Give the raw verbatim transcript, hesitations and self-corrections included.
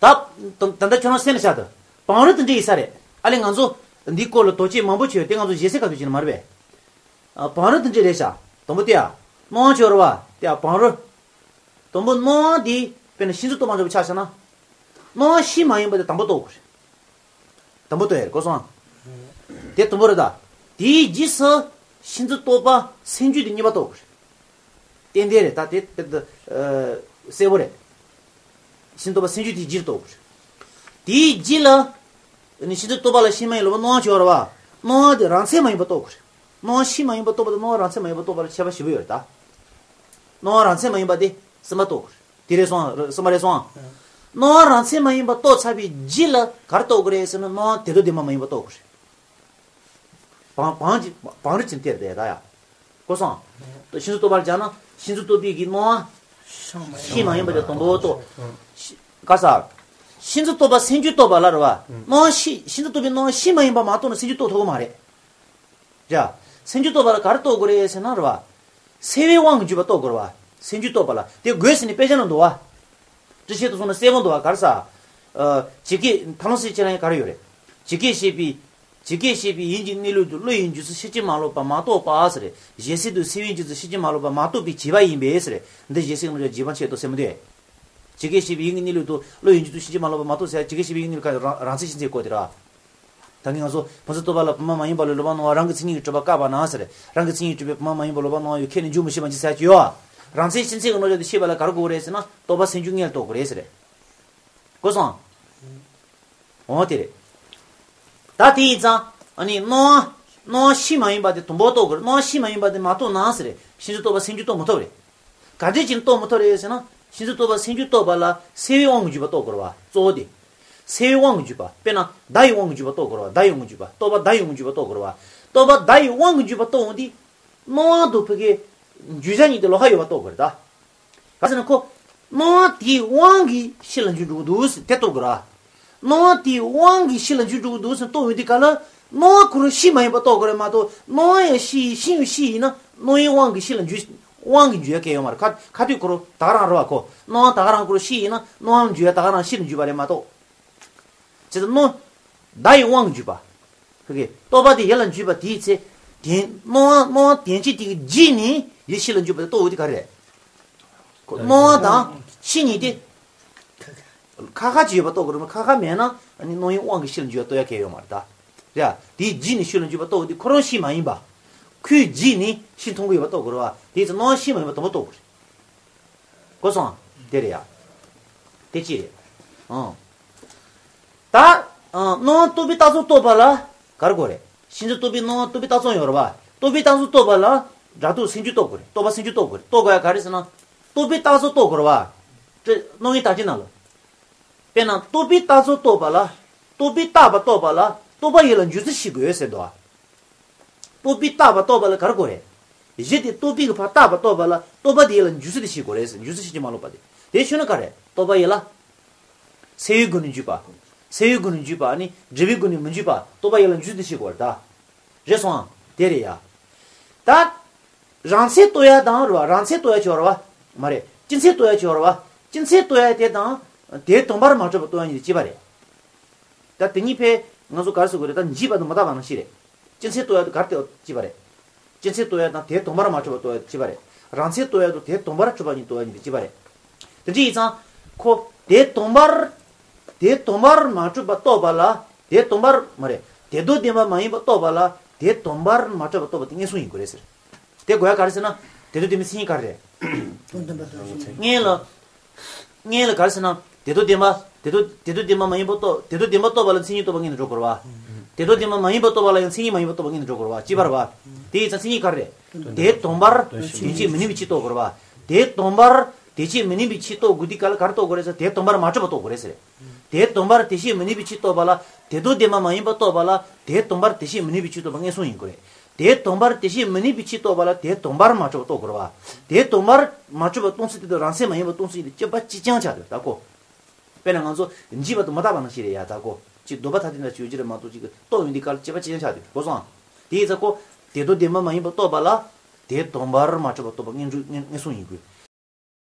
ད་ད་ད་ལྟ་ཁྱོད་རང་སེམས་ལ་བཞག་ད། བང་རིམ་དེ་འདྲ་ཡིན་ས་རེད། ཨ་ལས་ང་ཚོ་འདིའི་སྐོར་ལ་དོགས་གཅོད་མང་པོ་བྱས་ཡོད་དེ། ང་ཚོ་ཞེ་ས་ག་དུས་བྱས་ན་མ་རེད་པས། ཨ། བང་རིམ་དེ་འདྲ་རེད་ཤག། དང་པོ་དེ་ཡ། སྣང་བ་ཅིག་ཡོད་རེད་པ། དེ་ཡ་བང་རིམ། དང་པོ་སྣང་བ་དེ་དཔེར་ན་ཤིན་ཏུ་རྟོག་པ་འཇོག་པ་ཆ་བཞག་ན། སྣང་བ་གཤིས་མ་ཡིན་པ་དེ་དང་པོ་རྟོགས་དགོས་རེད། དང་པོ་རྟོགས་ཡ་རེད། གོ་སོང་ཨ། དེ་དང་པོ་རེད་ད། དེའི་རྗེས་སུ་ཤིན་ཏུ་རྟོག་པ་སེམས་རྒྱུད་དེ་གཉིས་པ་རྟོགས་དགོས་རེད། ཏན་ཏན་རེད་ད། དེ་དཔེ་ད་གསལ་པོ་རེད། ཤིན་ཏུ་རྟོག་པ་སེམས་རྒྱུད་དེའི་རྗེས་རྟོགས་དགོས་རེད། དེའི་རྗེས་ལ་ནི་ཤིན་ཏུ་རྟོག་པ་ལ་གཤིས་མ་ཡིན་ལོག་པ་སྣང་བ་ཅིག་ཡོད་རེད་པ། སྣང་བ་དེ་རང་མཚན་མ་ཡིན་པ་རྟོགས་དགོས་རེད། སྣང་བ་གཤིས་མ་ཡིན་པ་རྟོགས་པ་དང་སྣང་བ་རང་མཚན་མ་ཡིན་པ་རྟོགས་པ་ལ་ཁྱད་པར་ཞེ་པོ་ཡོད་རེད་ད། སྣང་བ་རང་མཚན་མ་ཡིན་པ་དེ་གསུམ་པ་རྟོགས་དགོས་རེད། དེ་རེད་སོང་། གསུམ་པ་རེད་སོང་། སྣང་བ་རང་མཚན་མ་ཡིན་པ་རྟོགས་ཚར་བའི་རྗེས་ལ་ག་རེ་རྟོགས་དགོས་རེད་ཟེར་ན། སྣང་བ་དེ་དང་ལྡན་པ་མ་ཡིན་པ་རྟོགས་དགོས་རེད། བང་བང་ཅི་བང་རིམ་ཅིག་སྟེར་ཏེ་ད་ཡ། གོ་སོང་། ཤིན་ཏུ་རྟོག་པར་སྦྱར་ན་ཤིན་ཏུ་རྟོག་པའི་གི་སྣང་བ་གཤིས་མ་ཡིན་པ་དེ་དང་པོ་རྟོགས། ག་ས། ཤིན་ཏུ་རྟོག་པ་སེམས་རྒྱུད་རྟོགས་པ་ལ་རེད་པ། སྣང་བ་གཤིས་ཤིན་ཏུ་རྟོག་པའི་སྣང་བ་གཤིས་མ་ཡིན་པ་མ་རྟོགས་ན་སེམས་རྒྱུད་རྟོགས་ཐུབ་ཀྱི་མ་རེད། རེད། སེམས་རྒྱུད་རྟོགས་པ་ལ་ག་རེ་རྟོགས་དགོས་རེད་ཟེར་ན་རེད་པ། སེལ་བའི་དབང་གིས་འཇུག་པ་རྟོགས་དགོས་རེད་པ། སེམས་རྒྱུད་རྟོགས་པ་ལ་དེ་དགོས་ཟེར་ནས་དཔེ་ཆ་ནང་འདུག་པ། འགྲེལ་བཤད་དུ་སོང་ན་གསལ་པོ་འདུག་པ། ག་རེ་ཟེར། ཇི་སྐད་ཐལ་རང་སེལ་ཁྱེད་རང་ག་རེ་ཡོད་རེད། ཇི་སྐད་བཤད་པའི། ཇི་སྐད་བཤད་པའི་ཡིད་ཀྱི་གནས་ལུགས་དེ་བློ་ཡི་འཇུག་ཚུལ་ཕྱིན་ཅི་མ་ལོག་པ་མ་རྟོགས་པ་ཟེར། ཞེ་སྡང་དེ་སེལ་བའི་འཇུག་ཚུལ་ཕྱིན་ཅི་མ་ལོག་པ་མ་རྟོགས་པའི་བྱས་པ་ཡིན་པས་ཟེར། འདི་ཞེ་སྡང་གི་རྗེས་དཔག་ཆེད་དུ་ཟེར་མི་འདུག་ཇི་སྐད་བཤད་པའི་ཡིད་ཀྱི་གནས་ལུགས་དེ་བློ་ཡི་འཇུག་ཚུལ་ཕྱིན་ཅི་མ་ལོག་པ་མ་རྟོགས་ཟེར། ཇི་སྐད་བཤད་པའི་ཡིད་ཀྱི་གནས་ལུགས་ག་རང་རང་མཚན་ཕྱིན་ཅི་སྐོར་དེ་རེད། ད་གིན་ང་ཚོ་བུམ་འཛིན་རྟོག་པ་ལ་བུམ་པ་མ་ཡིན་པ་ལ་ལོག་པར་སྣང་བ་རང་གི་མཚན་ཉིད་ཀྱིས་གྲུབ་པ་བཀག་པ་ན་ཟེར། རང་གི་མཚན་ཉིད་ཀྱིས་གྲུབ་པའི་བུམ་པ་མ་ཡིན་པ་ལོག་པར་སྣང་བ་ཡང་ཁས་ལེན་འཇུག་མི་སྲིད་པ་ཅིག་ཟེར་གྱི་ཡོད་པ། རང་མཚན་ཕྱིན་ཅི་གི་རྣམ་གཞག་དེ་ཤེས་པ་ལ་ག་རེ་དགོས་རེད་ཟེར་ན། རྟོག་པ་སེམས་རྒྱུད་ལྔ་ལ་རྟོགས་དགོས་རེད་ཟེར། གོ་སོང་། འོ་དེ་རེད། ད་དེ་ཡིན་ཙང་ཨ་ནི་སྣང་བ་སྣང་བ་གཤིས་མ་ཡིན་པ་དེ་དང་པོ་རྟོགས་དགོས་རེད། སྣང་བ་གཤིས་མ་ཡིན་པ་དེ་མ་རྟོགས་ན་ཟེར། ཤིན་ཏུ་རྟོག་པ་སེམས་རྒྱུད་རྟོགས་མི་ཐུབ་རེད། ག་འདྲས་ཀྱིས་རྟོགས་མི་ཐུབ་རེད་ཟེར་ན། ཤིན་ཏུ་རྟོག་པ་སེམས་རྒྱུད་རྟོགས་པ་ལ་སེལ་བའི་དབང་གིས་འཇུག་པ་རྟོགས་དགོས་རེད་པ། གཙོ་བོ་དེ། སེལ་བའི་དབང་གིས་འཇུག་པ། དཔེར་ན་བརྡ་ཡི་དབང་གིས་འཇུག་པ་རྟོགས་དགོས་རེད་པ། བརྡ་ཡི་དབང་གིས་འཇུག་པ། རྟོག་པ་བརྡ་ཡི་དབང་གིས་འཇུག་པ་རྟོགས་དགོས་རེད་པ། རྟོག་པ་བརྡ་ཡི་དབང་གིས་འཇུག་པ་རྟོགས་འོང་དུས། སྣང་བ་དང་ཕ་གིའི་འཇུག་བྱ་གཉིས་དེ་ལོགས་ཀ་ཡོད་པ་རྟོགས་དགོས་རེད་ད། ག་ཟེར་ན་ཁོ། སྣང་བ་དེའི་དབང་གིས་གཤིས་ལ་འཇུག་འགྲོ་གི་འདུག་ཟེར་དེ་རྟོགས་དགོས་རེད་པ། སྣང་བ་དེའི་དབང་གིས་གཤིས་ལ་འཇུག་འགྲོ་གི་འདུག་ཟེར་རྟོགས་ཡོང་དུས་ག་ལ། སྣང་བ་ཁོ་རང་གཤིས་མ་ཡིན་པ་རྟོགས་དགོས་རེད་མ་གཏོགས། སྣང་བ་ཡང་གཤིས་ཡིན། གཤིས་ཡང་གཤིས་ཡིན་ན་སྣང་བའི་དབང་གིས་གཤིས་ལ་འཇུག་དབང་གིས་འཇུག་ཡ་གང་ཡང་ཡོད་མ་རེད། ག་ག་དུས་ཁོ་རང་ད་ག་རང་རེད་པ་ཁོ། སྣང་བ་ད་ག་རང་ཁོ་རང་གཤིས་ཡིན་ན་སྣང་བ་འཇུག་ཡ་ད་ག་རང་གཤིས་ལ་འཇུག་པ་རེད་མ་གཏོགས། བྱས་ཙང་སྣང་། བརྡ་ཡི་དབང་གིས་འཇུག་པ། ཁ་གི་རྟོག་པ་དེ་ཡིད་ལ་འཇུག་པ་དེའི་ཚེ། དེ་སྣང་བ་སྣང་བ་དོན་སྤྱི་དེ་གི་རྗེས་ནས་ཡིད་གཤིས་ལ་འཇུག་པ་དེ་རྟོགས་དགོས་དེ་ག་རེ་རེད། ཁོ་སྣང་བ་དང་གཤིས་གཉིས་དེ། ཁ་ཁ་ཅིག་ཡོད་པ་རྟོགས་དགོས་རེད་མ། ཁ་ཁ་མེད་ན་ཨ་ནི་སྣང་བའི་དབང་གིས་གཤིས་ལ་འཇུག་པ་རྟོགས་ཡ་གང་ཡང་ཡོད་མ་རེད་ད། རེད་ཨ། དེའི་རྗེས་ནས་གཤིས་ལ་འཇུག་པ་རྟོགས་དགོས་དེ་ཁོ་རང་གཤིས་མ་ཡིན་པ། ཁོའི་རྗེས་ནས་གཤིས་མཐོང་གི་ཡོད་པ་རྟོགས་དགོས་རེད་པ། དེའི་ཚེ་སྣང་བ་གཤིས་མ་ཡིན་པ་དང་པོ་རྟོགས་དགོས་རེད། གོ་སོང་། དེ་རེད་ཡ། དེ་གཅིག་རེད། ཨང་། ད། ཨང་། སྣང་བ་རྟོག་པའི་རྟགས་ཙམ་རྟོགས་པ་ལ་ག་རེ་དགོས་རེད། ཤིན་ཏུ་རྟོག་པའི་སྣང་བ་རྟོག་པའི་རྟགས་ཙམ་ཡོད་རེད་པ། རྟོག་པའི་རྟགས་ཙམ་རྟོགས་པ་ལ་སྒྲ་རྟོག་སེམས་རྒྱུད་རྟོགས་དགོས་རེད། རྟོག་པ་སེམས་རྒྱུད་རྟོགས་དགོས་རེད། རྟོགས་དགོས་ཡ་ག་རེ་ཟེར་ན། རྟོག་པའི་རྟགས་ཙམ་རྟོགས་དགོས་རེད་པ། སྣང་བའི་རྟགས་ཅན་ནང་ལ། དཔེར་ན་རྟོག་པའི་རྟགས་ཙམ་རྟོགས་པ་ལ། རྟོག་པའི་རྟག་པ་རྟོགས་པ་ལ་རྟོག་པ་ཡིད་ལ་འཇུག་ཚུལ་ཤེས་དགོས་ཟེར་འདུག་པ། རྟོག་པའི་རྟག་པ་རྟོགས་པ་ལ་ག་རེ་དགོས་རེད། གཞི་དེ་རྟོག་པའི་གི་ཕར་རྟག་པ་རྟོགས་པ་ལ་རྟོག་པ་དེ་ཡིད་ལ་འཇུག་ཚུལ་དེ་ཤེས་དགོས་རེད་ཟེར། འཇུག་ཚུལ་ཤེས་ཀྱི་མ་ལོག་པ་དེ། དེ་ཤེས་ན་ག་རེ། རྟོག་པ་ཡིད་ལ། སེལ་བའི་སྒོ་ནས་འཇུག་པ། སེལ་བའི་སྒོ་ནས་འཇུག་པ་ནི་སྒྲིབ་པའི་སྒོ་ནས་མི་འཇུག་པ། རྟོག་པ་ཡིད་ལ་འཇུག་ཚུལ་དེ་ཤེས་དགོས་རེད་ད། རེད་སོང་ཨ། དེ་རེད་ཡ། ད། རང་མཚན་རྟོགས་ཡ་དང་རེད་པ། རང་མཚན་རྟོགས་ཡ་ཅིག་ཡོད་རེད་པ། མ་རེད། སྤྱི་མཚན་རྟོགས་ཡ་ཅིག་ཡོད་རེད་པ། སྤྱི་མཚན་རྟོགས་ཡ་དེ་དང་། དེ་དང་པོར་མ་གྲུབ་པ་རྟོགས་ཡ་གཉིས་དེ་གཅིག་པ་རེད། ད་དེ་གཉིས་ཕལ། ང་ཚོ་ག་རེ་ཟེར་དགོས་རེད། ད་འཇིག་པ་དང་མི་རྟག་པ་ནང་བཞིན་རེད། སྤྱི་མཚན་རྟོགས་ཡ་དང་ག་རེ་རྟོགས་གཅིག་པ་རེད། སྤྱི་མཚན་རྟོགས་ཡ་དང་དེ་དང་པོར་མ་གྲུབ་པ་རྟོགས་ཡ་གཅིག་པ་རེད། རང་མཚན་རྟོགས་ཡ་དང་དེ་དང་པོར་གྲུབ་པ་གཉིས་རྟོགས་ཡ་གཉིས་དེ་གཅིག་པ་རེད། དེ་འདྲ་ཡིན་ཙང་། ཁོ། དེ་དང་པོར། དེ་དང་པོར་མ་གྲུབ་པ་རྟོགས་པ་ལ། དེ་དང་པོར་མ་རེད། དེ་དང་ལྡན་པ་མ་ཡིན་པ་རྟོགས་པ་ལ། དེ་དང་པོར་མ་གྲུབ་པ་རྟོགས་པ་དེ་ངན་སོང་ཡིན་དགོས་རེད་ཟེར། དེ་དགོས་ཡ་ག་རེ་ཟེར་ན། དེ་དང་ལྡན་པའི་མཚན་ཉིད་ག་རེ་རེད། དོན་ལྡན་པ་དང་གཞན། སྔོན་ལ། སྔོན་ལ་ག་རེ་ཟེར་ན། དེ་དང་ལྡན་པ། དེ་དང་དེ་དང་ལྡན་པ་མ་ཡིན་པ་རྟོགས། དེ་དང་ལྡན་པ་རྟོགས་པ་ལ་མཚན་ཉིད་རྟོགས་པ་ངན་དུ་འགྲོ་དགོས་རེད་པ། དེ་དང་ལྡན་པ་མ་ཡིན་པ་རྟོགས་པ་ལ་ཡང་མཚན་ཉིད་མ་ཡིན་པ་རྟོགས་པ་ངན་དུ་འགྲོ་དགོས་རེད་པ། གཅིག་པ་རེད་པ། དེ་ཡིན་ཙང་མཚན་ཉིད་ག་རེ་རེད། དེ་དང་པོར་དོན་གཅིག་མིན་པའི་ཕྱིར་རྟོགས་དགོས་རེད་པ། དེ་དང་པོར་དོན་གཅིག་མིན་པའི་ཕྱིར་རྟོགས་དགོས་དུས་ག་ལ་ག་རེ་རྟོགས་དགོས་རེད་ཟེར། དེ་དང་པོར་མ་གྲུབ་པ་རྟོགས་དགོས་རེད་ཟེར། དེ་དང་པོར་དོན་གཅིག་མིན་པའི་ཕྱིར་རྟོགས་པ་ལ། དེ་དང་ལྡན་པ་མ་ཡིན་པ་རྟོགས་པ་ལ། དེ་དང་པོར་དོན་གཅིག་མིན་པའི་ཕྱིར་རྟོགས་པ་ངན་སོང་ཡིན་དགོས་རེད། དེ་དང་པོར་དོན་གཅིག་མིན་པའི་ཕྱིར་རྟོགས་པ་ལ། དེ་དང་པོར་མ་གྲུབ་པ་རྟོགས་དགོས་རེད་པ། དེ་དང་པོར་མ་གྲུབ་པ་རྟོགས་ཚུལ་དེ་དང་རང་མཚན་མ་ཡིན་པ་རྟོགས་ཚུལ་དེ་གཅིག་པ་གཅིག་རྐྱང་ཆགས་འདུག་ད་གོ། དཔེར་ན་ང་ཚོ་འཇིག་པ་དང་མི་རྟག་པ་ནང་བཞིན་རེད་ཡ། ད་གོ། གཅིག་འདོད་པ་ཐ་དད་འདྲ་ཅིག་ཡོད་ཀྱི་རེད་མ་གཏོགས། གཅིག་གི་རྟོགས་ཡོང་དུས་ག་ལ་གཅིག་པ་གཅིག་རྐྱང་ཆགས་འདུག་གོ་སོང་ཨ། དེ་ཡིན་ཙང་གོ། དེ་དང་ལྡན་པ་མ་ཡིན་པ་རྟོགས་པ་ལ། དེ་དང་པོར་མ་གྲུབ་པ་རྟོགས་པ་ངན་ངན་སོང་ཡིན་དགོས།